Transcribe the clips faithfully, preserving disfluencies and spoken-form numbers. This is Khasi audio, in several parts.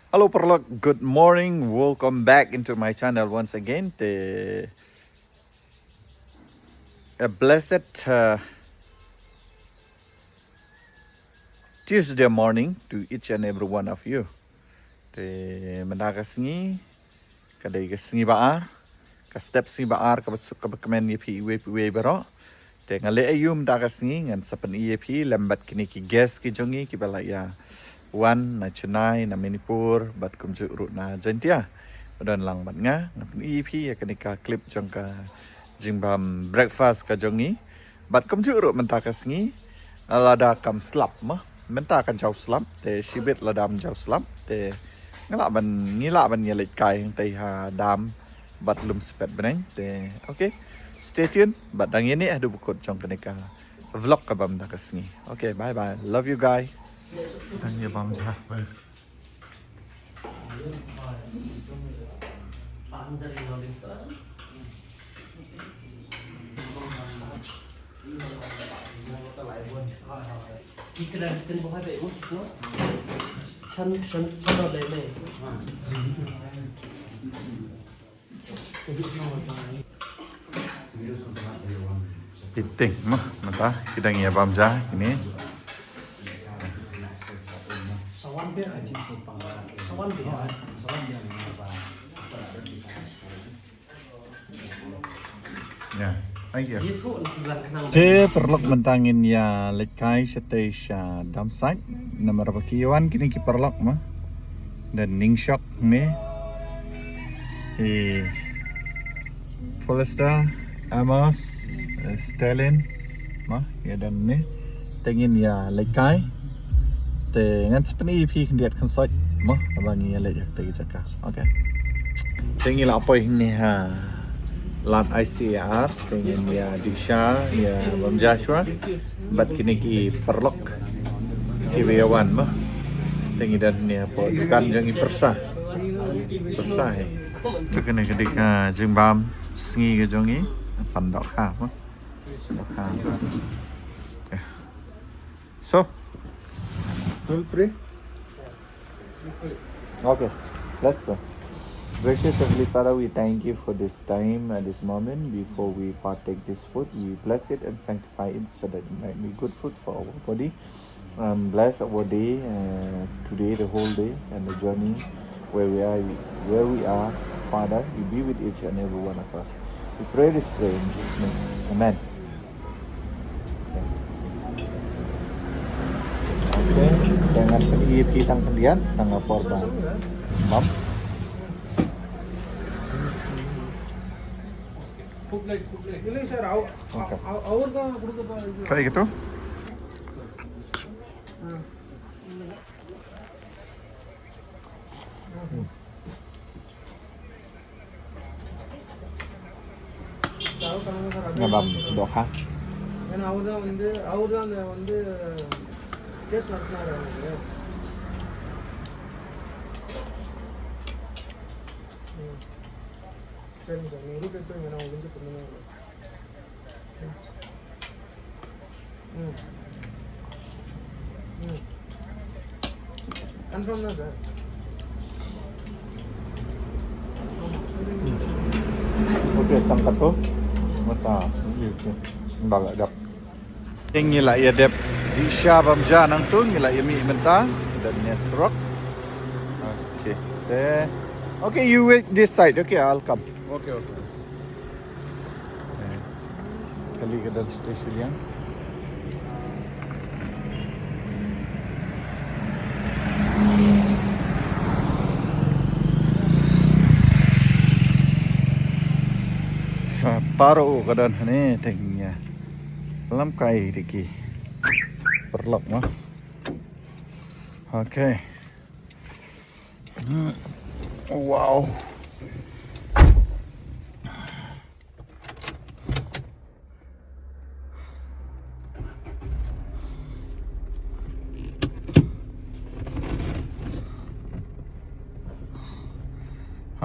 Hello paralok, good morning. Welcome back into my channel once again. Te a blessed uh, Tuesday morning to each and every one of you. Te mynta ka sngi ka dei ka sngi ba ar, ka step sngi ba ar kaba suk kaba kmen ïa phi iwei pa iwei baroh. Te nga leh aïu mynta ka sngi? Ngan sa pyni ïa phi lem bad kine ki guest ki jong ngi kiba la ïa wan na Chennai, na Manipur, bad kumjuh ruh na Jaintia. Ba don lang bad nga, ngan pyni ïa phi ïa kane ka clip jong ka jingbam breakfast ka jong ngi. Bad kumjuh ruh mynta ka sngi lada kam slap mo, mynta ka jaw slap, te shibit lada ym jaw slap te nga lah ban, ngi lah ban ïa leit kai hangtei ha dam bad lum spet bneng. Te okay, stay tuned. Bad dang ïa ne haduh ba kut jong kane ka vlog kaba mynta ka sngi. Okay, bye bye, love you guys. Dang ïa bam ja. Eating mo, mynta ki dang ïa bam ja kine. Ïa, ai ïa. Te paralok mynta ngin ïa leit kai shatei sha dump site. Namar ba ki ïa wan kine ki paralok mo. Don Ningshok ne. I Forester, Amos, eh, Stalin mo, ïa don ne. Te ngin ïa leit kai. Te ngan sa pyni ïa phi khyndiat khynsoit mo, haba ngi ïa leit ïa kata ka jaka. Okay. Te ngi la poi hangne ha lad I C A R, te ngin ïa dih sha, ïa bam ja shuwa bad kine ki paralok kiba ïa wan mo. Te ngi don hangne hapoh dukan jong ngi, pyrsa. Pyrsa hi. Te kane ka dei ka jingbam sngi ka jong ngi. Pan dohkha mo. Dohkha. Okay. So, we'll pray. Okay, let's go. Gracious Heavenly Father, we thank you for this time and this moment. Before we partake this food, we bless it and sanctify it so that it might be good food for our body. Um, bless our day, uh, today, the whole day, and the journey where we are, where we are. Father, you be with each and every one of us. We pray this prayer in Jesus' name. Amen. Okay, jangan pergi pi tang kendiat, tang lapor bang. Mam. Okay. Kayak gitu? Nga bam dohkha. ஏன்னா அவர் தான் வந்து, அவர் தான் அந்த வந்து கேஸ் நடத்தினாரு அவருக்கு. ம். சரிங்க சார், நீங்கள் ரூட் எடுத்துருங்க, நான் உங்களுக்கு வந்து பண்ணுங்க. Confirm na, sir. Okay, tang katto. Mata. Bala dap. Ngi la ïa dep dih sha bam ja nangtu, ngi la ïa mih mynta. Dan ïa surok. Okay. There. Okay, you wait this side. Okay, I'll come. Okay, okay. Eh, kali ka don station yang. Ha, paro ka don hane teng ya. Lam kai diki. Paralok mo. Okay. Hmm. Wow.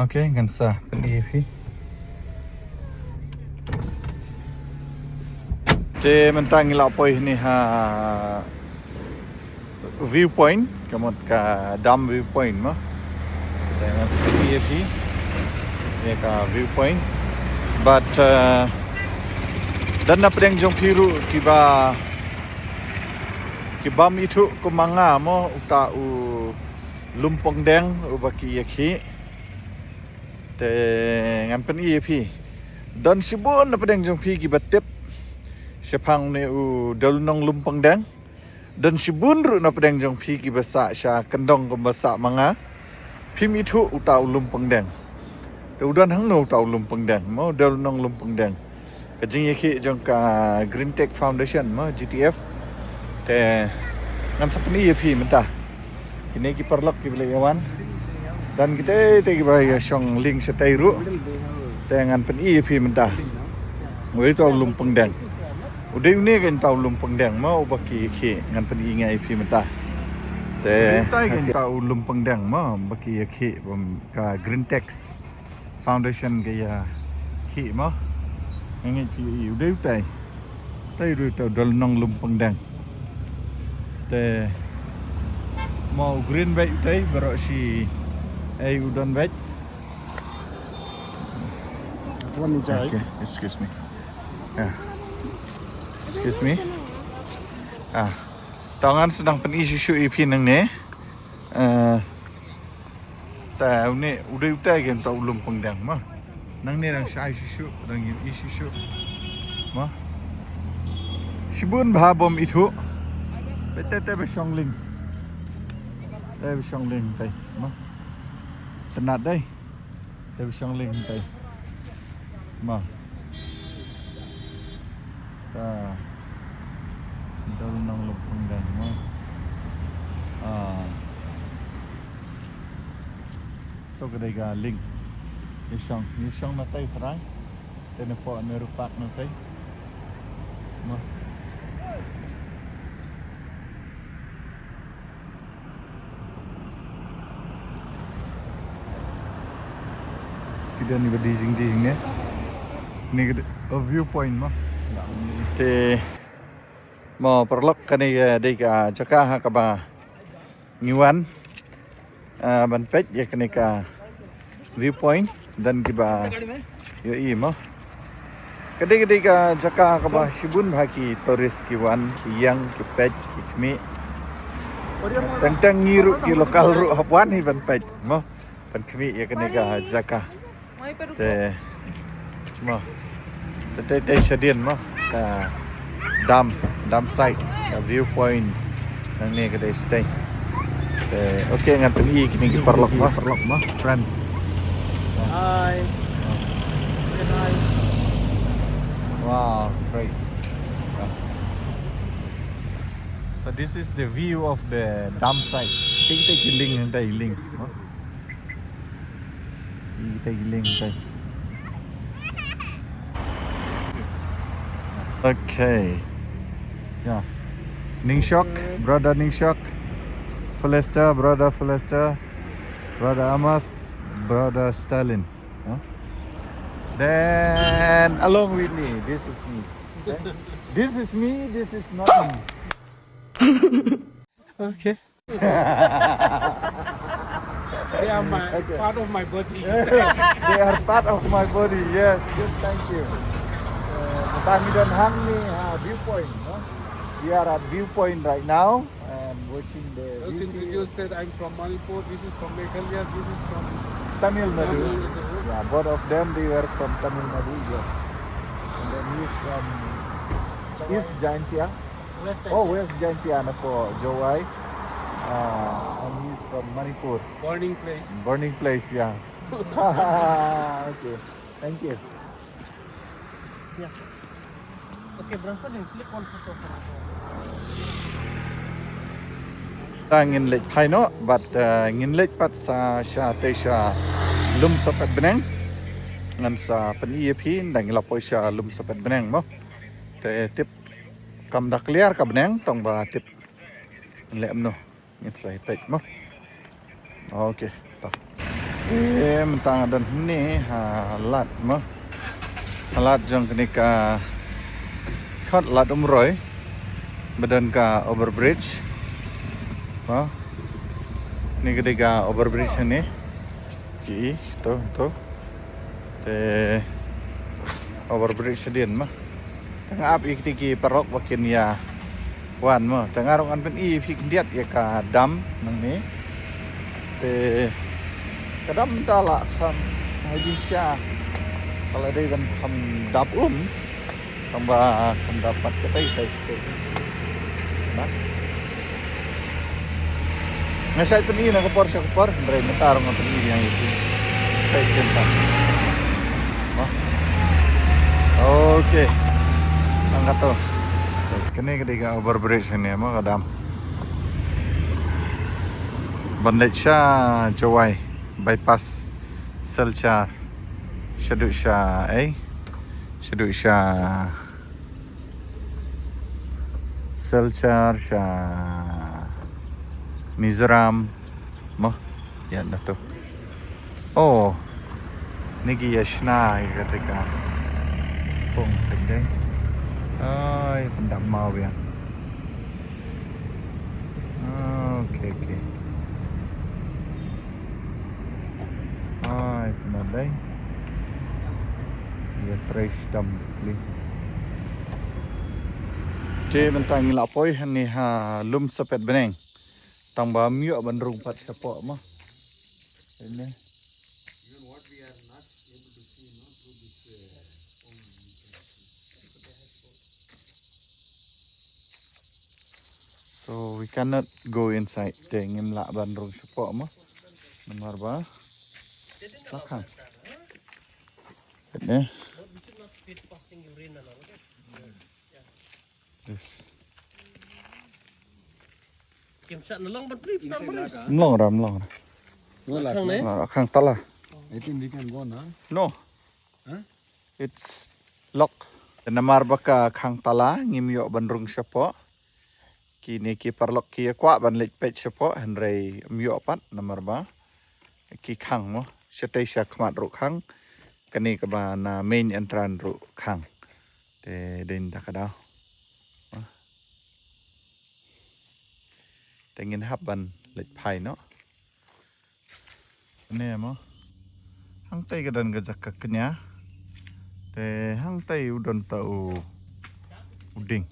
Okay, ngan sa pyni phi. Te mynta ngi la poi hini ha viewpoint, ka mut ka dam viewpoint mo. Ngan pyni ïa phi ïa ka viewpoint. But uh, don na pdeng jong phi ruh kiba, kibym ithuh kum ma nga mo, uta u Lumpongdeng uba ki ïakhih. Te ngan pyni ïa phi. Don shibun na pdeng jong phi kiba tip shaphang une u Dewlynnong Lumpongdeng. Don shibun ruh na pdeng jong phi kiba sah sha kyndong kumba sah ma nga. Phim ithuh uta u Lumpongdeng. Te u don hangno uta u Lumpongdeng mo, Dewlynnong Lumpongdeng? Ka jingïakhih jong ka Green Tech Foundation mo, G T F. Te ngan sa pyni ïa phi mynta. Kine ki paralok kiba la ïa wan. Don kitei te kiba ïa shong lieng shatei ruh. Te ngan pyni ïa phi mynta. Uei uta u Lumpongdeng? U dei une keiñ uta u Lumpongdeng mo uba ki ïakhih, ngan pyni nga ïa phi mynta. Te u dei utai keiñ uta u Lumpongdeng mo uba ki ïakhih, bym, ka Green Tech Foundation ka ïakhih mo. Nga ngeit phi ïohi, u dei utai. Utai u dei uta u Dewlynnong Lumpongdeng. Te mo u green beit utai, baroh shi ei u don beit. Wan jai. Okay, excuse me. Yeah. Excuse me. Ah. Te ngan sa dang pyni shuh shuh ïa phi nangne. Eh, te une u dei utai keiñ uta u Lumpongdeng mo. Nangne dang shai shuh shuh, dang ïohi shuh shuh mo. Shibun bha bym ithuh. Beit te te ba shong lieng. Te ba shong lieng te mo. Te nat dei. Te ba shong lieng te mo. Ta. Dewlynnong Lumpongdeng mo. Ah. To ka dei ka lieng. Ïa shong, ïa shong na tei trai. Te na poh na rupak na tei mo. Ki don iba die jingdie hangne. Kane ka dei, oh, viewpoint mo. Te mo paralok, kane ka dei ka jaka ha kaba ngi wan, ah, ban peit ïa kane ka viewpoint. Don kiba ïohi mo. Ka dei, ka dei ka jaka kaba shibun bha ki tourist ki wan, ki ïeng, ki peit, ki khmih. Teng teng ngi ruh ki local ruh hap wan hi ban peit mo, ban khmih ïa kane ka jaka. Te mo, te, te, te shadien mo, ka dam, dam site, ka viewpoint. Nangne ka dei stage. Te, okay, ngan pyni ïa kine ki paralok mo, paralok mo, friends. Hi. Hi. Wow, great. So this is the view of the dam site. Te, te ki lieng, te ki lieng mo. Ïa kita ki lieng tai. Okay. Yeah. Ningshok, brother Ningshok. Felester, brother Felester. Brother Amos, brother Stalin. Huh? Then along with me, this is me. Okay? This is me, this is not me. Okay. They are my, okay, part of my body. They are part of my body, yes. Good, thank you. Uh, Bhutan Hidden Hangne, uh, viewpoint, no? We are at viewpoint right now and watching the, just beauty. Introduce that I'm from Manipur, this is from Meghalaya, this is from Tamil Nadu. Tamil Nadu. Yeah, both of them, they were from Tamil Nadu, yes. And then he's from East Jaintia. West Jaintia. Oh, West Jaintia, na pdeng Jowai. Uh, and he's from Manipur. Burning place. Burning place, yeah. Okay, thank you. Yeah. Okay, Brahspati, click one photo. Sa ngin leit phai noh, but, uh, ngin leit pat sa shatei sha Lum Sapet Bneng. Ngan sa pyni ïa phi, nda ngi la poi sha Lum Sapet Bneng mo. Te tip kam da clear ka bneng, tang ba tip leh kumno. Ngin sa ïa peit mo. Okay, to. Te mynta nga don hangne ha lad mo. Ha lad jong kane ka khot Lad Umroi. Ba don ka overbridge. Mo. Kane ka dei ka overbridge hangne. Ki to to. Te over bridge shadien ma. Tang ap ïa kiti ki paralok ba kin ïa wan ma. Tang arong an pyn i phi khyndiat ïa ka dam nangne. Te ka dam ta la kham hai jingshisha. Ka la dei ban kham dap um. Tang ba kham dap pat katai katai. Ba. Nga shait pyni na ka por sha ka por, hynrei mynta ruh nga pyni ïa iti. Shait sien pat. Mo. Okay. Nang kato. Kane ka dei ka over bridge ne mo ka dam. Ban leit sha Jowai bypass Silchar. Shaduh sha ei. Shaduh sha Silchar sha Mizoram mo. Ïa na to. Oh. Ni ki ïa shna ïa kata ka pung pending. Ai, pyndap maw biang. Okay, okay. Ai, pyndap dei. Ïa trei sdam pli. Te mynta ngi la poi hangne ha Lum Sapet Bneng. Tang ba ym ïoh ban rung pat shapoh mo. Ine. So we cannot go inside. Te ngim lah ban rung shapoh mo. Namar ba la khang. Ine. Yes. Kim sa na long ban pli ptang pli. Mlong ra, mlong ra. No, la khang ne? La khang tala. I think we can go now. No. Huh? It's lock. Namar ba ka khang tala ngim ïoh ban rung shapoh. Kine ki paralok ki ïa kwah ban leit peit shapoh hynrei ym ïoh pat namar ba ki khang mo. Shatei sha khmat ruh khang. Kane kaba na main entrance ruh khang. Te dei da ka daw. Te ngin hap ban leit phai noh. Ne mo. Hangtei ka don ka jaka kñia. Te hangtei u don ta u, u ding.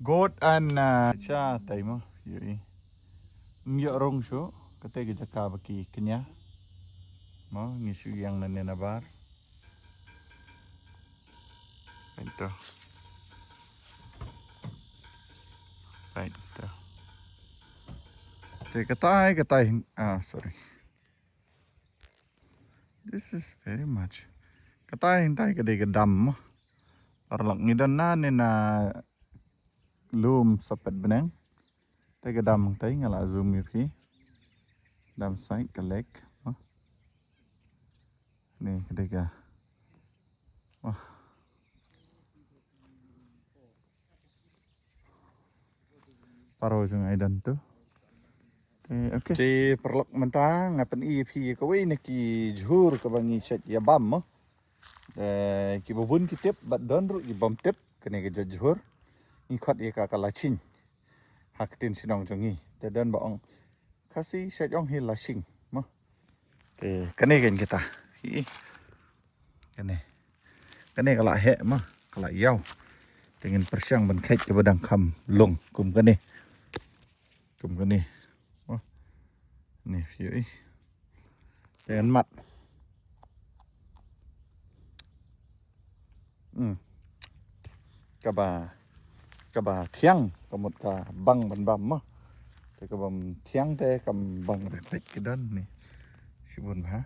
Goat and, uh, cha tai mo. Ïohi. Ym ïoh rung shuh, kata ka jaka ba ki kñia. Mo, ngi shu ïeng na ne na bar. Peit to. Peit to. Te katai, katai, ah, sorry. This is very much. Katai, katai ka dei ka dam mo. Paralok ngi don na ne na Lum Sapet Bneng. Te ka dam hangtei nga la zoom ïa phi. Dam site ka lake. Wah. Ni ka dei ka. Wah. Paro jong ai dan tu. Te, okay. Te paralok mynta nga pyni ïa phi kawei na ki jhur kaba ngi shait ïa bam mo. Eh, kiba bun ki tip, bad don ruh ki bym tip, kane ka jait jhur. Ngi khot ïa ka ka lashing. Ha ka ktien shnong jong ngi. Te don ba ong Khasi shait ong hi lashing, mo. Te, kane kan kita. Hi. Kane. Kane ka la heh, mo. Ka la ïaw. Te ngin pyrshang ban kheit kaba dang kham lung. Kum kane. Kum kane. Mo. Ni, ïohi. Te ngan mat. Hmm. Kaba, kaba thiang, ka mut ka bang ban bam mo. Te kaba thiang te kam bang ban peit ki don ni. Shibun bha.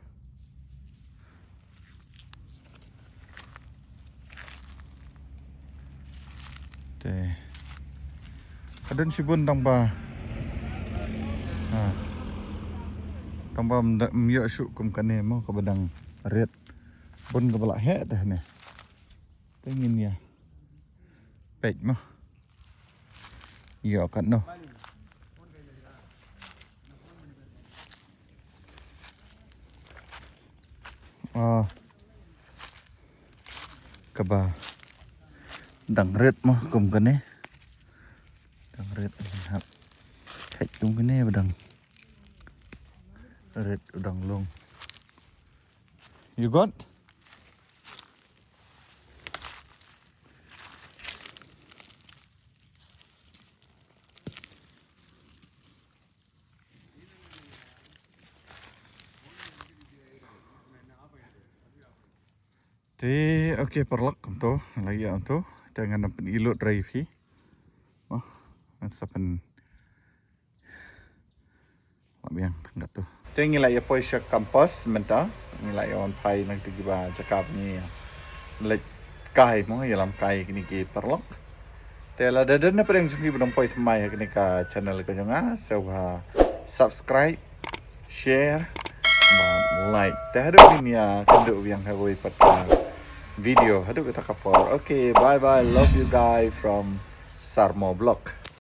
Te. Ka don shibun tang ba. Ha. Tang ba ym da, ym ïoh shuh kum kane mo kaba dang rit. Bun kaba la heh te ne. Te ngin ïa peit mo. Ïoh katno. Ah. Kaba. Dang rit mo kum kane. Dang rit hap. Thait kum kane ba dang rit u dang lung. You got? Te, okay, paralok, kumto lagi ïa kumto. Te ngan pyn-i lut rai phi. Oh, ngan sa pyn la biang kumto. Te ngi la ïa poi sha campus mynta. Ngi la ïa wan phai na kita kiba jaka ngi leit kai mo, ïalam kai kine ki paralok. Te lada don na pdeng jong phi ba dang poi thymmai ha kane ka channel ka jong nga, sngewbha subscribe, share bad like. Te haduh ngin ïakynduh biang ha kawei pat ka video. Haduh kata ka por, okay, bye bye, love you guys from Sarmo Vlog.